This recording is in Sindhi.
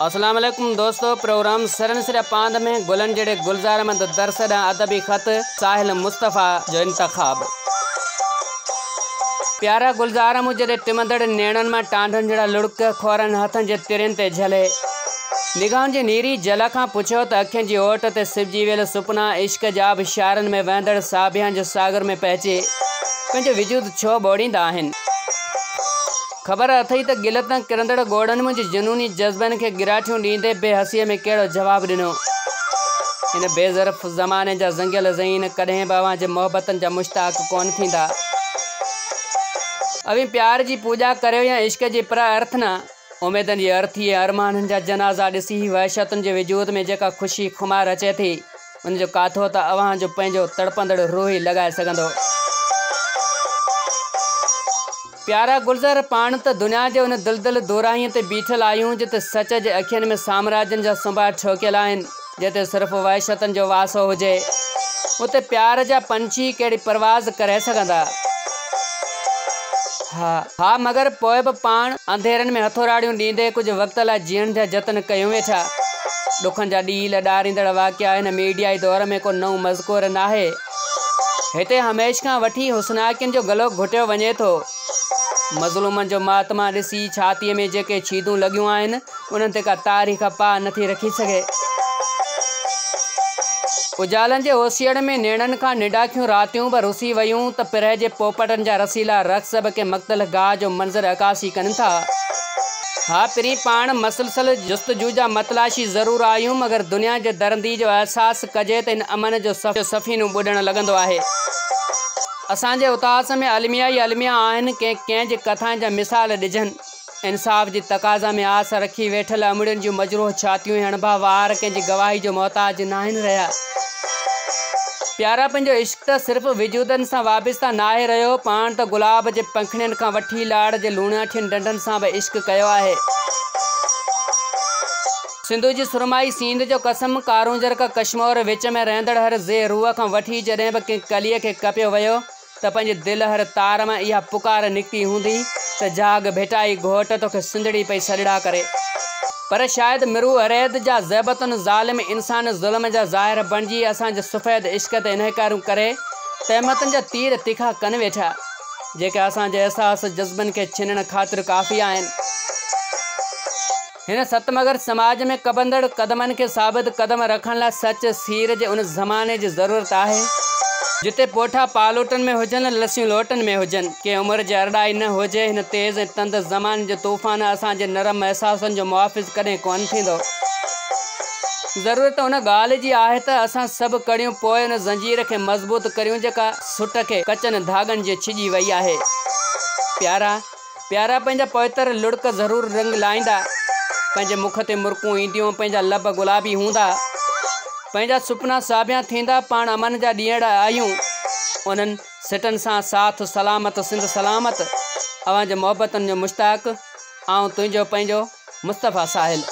اسلام عليڪم دوستو پروگرام سرن سريا پاند ۾ گلن جهڙي گلزار مند درس ڏانهن ادبي خط ساحل مصطفيٰ جو انتخاب. پيارا گلزار مون جڏهن ٽمندڙ نيڻن مان ٽانڊن جهڙا لڙڪ کورن هٿن جي ترين تي جهلي نگاهن جي نيري جل کان پڇيو ته اکين جي اوٽ تي سبجي ويل سپنا عشق جا آبشارن ۾ وهندڙ ساڀيان جي ساگر ۾ پهچي پنهنجو وجود ڇو ٻوڙيندا آهن. خبر اٿئي ته ڳل تان ڪرندڙ ڳوڙهن منهنجي جنوني جذبن کي ڳراٺيون ڏيندي بي حسيء ۾ ڪهڙو جواب ڏنو. هن بي ظرف زماني جا زنگيل ذهين ڪڏهن به اوهان جي محبتن جا مشتاق ڪونه ٿيندا. اوهين پيار جي پوڄا ڪريو يا عشق جي پرارٿنا، اميدن جي ارٿي ۽ ارمانن جا جنازا ڏسي وحشتن جي وجود ۾ جيڪا خوشي خمار اچي ٿي، ان جو ڪاٿو ته اوهان جو پنهنجو تڙپندڙ روح ئي لڳائي سگهندو. پيارا گلزار، پاڻ ته دنيا جي ان دلدل دوراهيء تي بيٺل آهيون، جتي سچ جي اکين ۾ سامراجين جا سنبا ٺوڪيل آهن، جتي صرف وحشتن جو واسو هجي، اتي پيار جا پنڇي ڪهڙي پرواز ڪري سگهندا؟ ها، ها، مگر پوء به پاڻ انڌيرن ۾ هٿوراڙيون ڏيندي ڪجهه وقت لاء جيئڻ جا جتن ڪيون ويٺا. ڏکن جا ڏيل ڏاريندڙ واقعا هن ميڊيائي دور ۾ ڪو نئون مذڪور ناهي. هتي هميشھ کان وٺي حسناڪين جو گلو گهٽيو وڃي ٿو. مظلومن جو ماتما ڏسي ڇاتيء ۾ جيڪي ڇيدون لڳيون آهن، انهن تي ڪا تاريخ پاء نٿي رکي سگهي. اجالن جي اوسيئڙ ۾ نيڻن کان ننڊاکيون راتيون به رسي ويون ته پرهه جي پوپٽن جا رسيلا رقص به ڪنهن مقتل گاهه جو منظر عڪاسي ڪن ٿا. ها پرين پاڻ مسلسل جستجو جا متلاشي ضرور آهيون مگر دنيا جي درندي جو احساس ڪجي ته هن امن جو سفينو ٻڏڻ لڳندو آهي. اسان جي اتهاس ۾ الميا ئي الميا آهن ڪنهن ڪنهن جي ڪٿائن جا مثال ڏجن. انصاف جي تقاضا ۾ آس رکي ويٺل امڙين جون مجروح ڇاتيون ۽ اڻڀا وار ڪنهن جي گواهي جو محتاج ناهن رهيا. پيارا پنهنجو عشق ته صرف وجودن سان وابسته ناهي رهيو، پاڻ ته گلاب جي پنکڙين کان وٺي لاڙ جي لوڻاٺين ڍنڍن سان به عشق ڪيو آهي. سنڌو جي سرمائي سينڌ جو قسم، ڪارونجهر کان ڪشمور وچ ۾ رهندڙ هر ذي روح کان وٺي جڏهن به ڪنهن ڪليء کي ڪپيو ويو ته پنهنجي دل هر تار مان اها پڪار نڪتي هوندي ته جاڳ ڀٽائي گهوٽ توکي سنڌڙي پئي سڏڙا ڪري. پر شايد مرو اريد جا زيبتن ظالم انسان ظلم جا ظاهر بڻجي اسان جي سفيد عشق تي انحڪاريون ڪري تهمتن جا تير تکا ڪن ويٺا جيڪي اسان جي احساس جذبن کي ڇنڻ خاطر ڪافي آهن. هن ستمگر سماج ۾ ڪبندڙ قدمن کي ثابت قدم رکڻ لاء سچ سير جي ان زماني جي ضرورت آهي، جتي پوٺا پالوٽن ۾ هجن، لسيون لوٽن ۾ هجن، ڪنهن عمر جي ارڏائي نه هجي، هن تيز ۽ تند زماني جو طوفان اسان جي نرم احساسن جو محافظ ڪڏهن ڪونه ٿيندو. ضرورت ان ڳالهه جي آهي ته اسان سڀ ڪڙيون پوء ان زنجير کي مضبوط ڪريون جيڪا سٽ کي ڪچن ڌاڳن جيئن ڇڄي وئي آهي. پيارا! پيارا پنهنجا پوئتر لڙڪ ضرور رنگ لائيندا، پنهنجي مک تي مرڪون اينديون، پنهنجا لب گلابي هوندا، پنهنجا سپنا ساڀيان ٿيندا، پاڻ امن جا ڏينهڙا آهيون، انهن سٽن سان ساٿ سلامت سنڌ سلامت، اوهان جي محبتن جو مشتاق، آئون تنهنجو پنهنجو مصطفيٰ ساحل.